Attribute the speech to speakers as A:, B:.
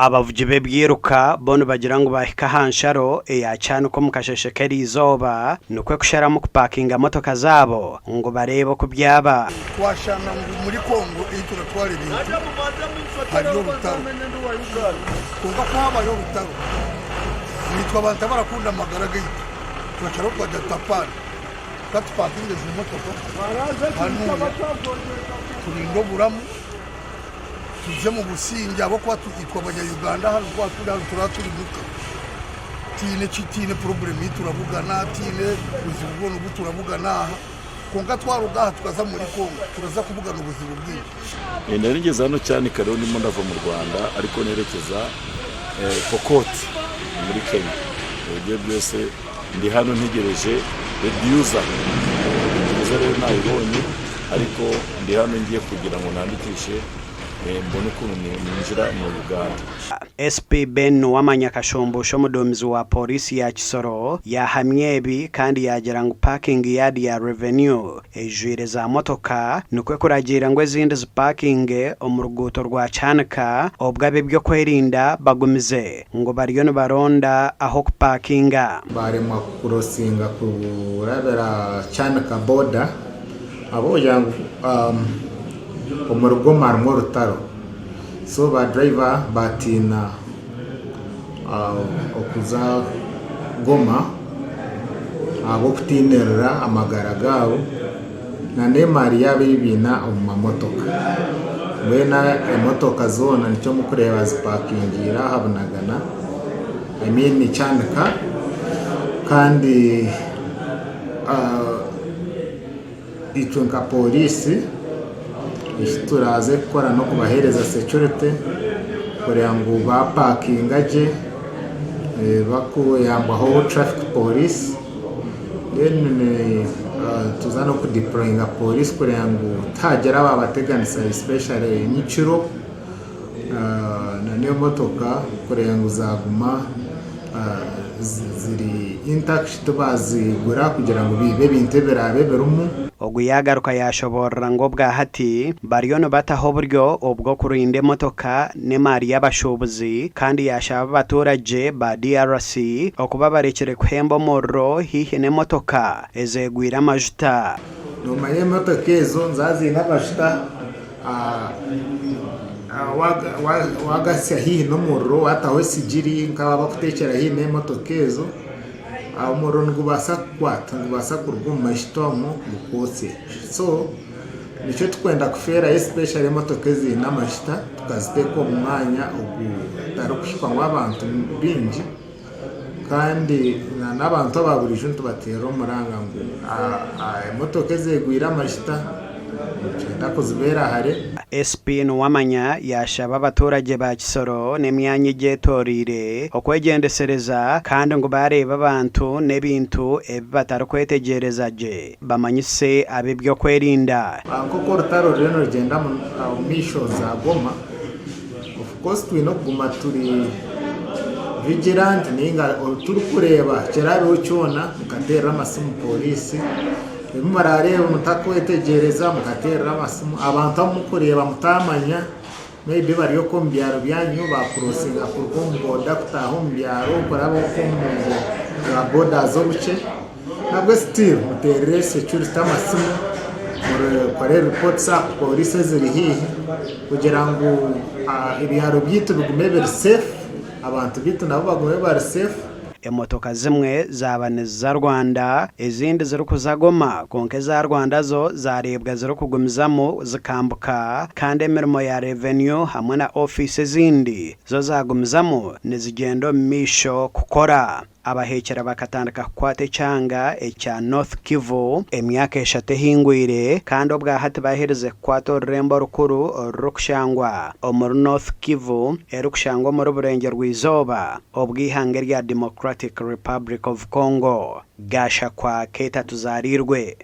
A: Abavugi b'ebyiruka bo nibagira ngu baahika aha nsharo eya Kyanika omu kasheeshe k'eriizooba nikwo kusharamu kupakinga motoka zaabo ngu bareebe oku byaba.
B: Twashanga ngu omuri Congo ei turatwara ebintu hariyo orutaro. Kwonka ku habayo orutaro, naitwe abantu abarakunda amagara gaitu turasharaho twagira tuti apaana, ka tupakinge ezi motoka hanuya turinde oburamu. Tuze omu busingye ahabw'okuba itwe abanya Uganda hanu twaba turi hanu turaba turi muka tihaine ki tihaine problem ei turabugana tihaine buzibu bwona obu turabugana aha kwonka twaruga aha tukaza omuri Congo turaza kubugana obuzibu bwingi.
C: Nari ngyeze hano Kyanika rero ndimo ndava omu Rwanda ariko nerekyeza Pokot omuri Kenya. Ebyo byose ndi hano ntegyereje Reducer. Reducer rero nayibonye ariko ndi hano ngiye kugira ngu nandikishe mbone okuntu ningira omu Uganda.
A: SP Ben Nuwamanya Kashumbusho omuduumizi wa Pooriisi ya Kisoro yaahamya ebi kandi yaagira ngu parking yard ya Revenue eijwire za motoka nikwo kuragiira ngu ezindi zipakinge omu ruguuto rwa Kyanika obwo ab'eby'okwerinda bagumize ngu bariyo nibaronda ah'okupakinga.
D: Baaremwa kukurosinga kurabira Kyanika boda ahabw'okugira ngu omuri Goma harimu orutaro so ba driver baatiina okuza Goma ahabw'okutiinirira amagara gaabo n'emaari yaabo ei baine omu mamotoka. Mbwenu emotoka zoona nikyo murikureeba zipakingiire aha Bunagana, I mean Kyanika kandi Itwe nka pooriisi eki turaaze kukora n'okubaheereza security kureba ngu baapakinga gye barikuyambwaho traffic police then tuza n'okudiployinga pooriisi kureba ngu tihagira abaabateganisa especially nyekiro n'emotoka kureba ngu zaaguma ziri intact tibaazigura kugira ngu baibe ebintu ebiraabe birimu.
A: Ogu yaagaruka yaashoboorora ngu obwa hati bariyo nibataho oburyo obw'okurinda emotoka n'emaari y'abashuubuzi kandi yaashaba abaturagye ba DRC okuba barekire kuhemba omuriro haihi n'emotoka ezeegwire amajuta.
D: Noomanya emotoka ezo niziba ziine amajuta. Wagasya haihi n'omuriro wataho esigiri nk'abo abarikutekyera haihi n'emotoka ezo, omuriro nigubaasa kukukwata nigubaasa kuruga omu majuta omwo gukwotsye. So nikyo turikwenda kufeerayo especially emotoka eziine amajuta tukaziteeka omu mwanya ogutarikuhikwamu abantu baingi. Kandi n'abantu aba buriijo nitubateerera omuranga ngu emotoka ezegwire amajuta nitwenda kuzibeera hare.
A: SP Nuwamanya yaashaba abaturagye ba Kisoro n'emyanya egyetoreire okwegyendesereza kandi ngu baareeba abantu n'ebintu ebi batarikwetegyereza gye bamanyise ab'eby'okwerinda.
D: Nk'oku orutaro ruriyo nirugyenda omu maisho za Goma, Of course twine okuguma turi vigilant ninga turikureeba ekiraabeho kyona mukateerera amasimu pooriisi, ebi muraareebe mutakwetegyereza mukateerera amasimu, abantu abu murikureeba mutaamanya maybe bari okwo omu byaro byanyu baakurosinga kuruga omu boda kutaaha omu byaro kuraba okwo omu za boda z'obukye nabwo still muteerere security amasimu mukore reports aha pooriisi eziri haihi kugira ngu ebyaro byaitu bigume biri safe abantu baitu nabo bagume bari safe.
A: Emotoka zimwe zaaba niziza Rwanda ezindi zirikuza Goma kwonka eza Rwanda zo zareebwa zirikugumizamu zikambuka kandi emirimo ya revenue hamwe na ofiisi ezindi zo zagumizamu nizigyenda omu maisho kukora. Abaheekyera bakatandika kukwata ekyanga ekya North Kivu emyaka eshatu ehingwire kandi obwahati baherize kukwata orurembo orukuru orurikushangwa omuri North Kivu erikushangwa omuri Burengyerwa-izooba obw'eihanga erya Democratic Republic of Congo. Gashakwa Keita Tuzarirwe.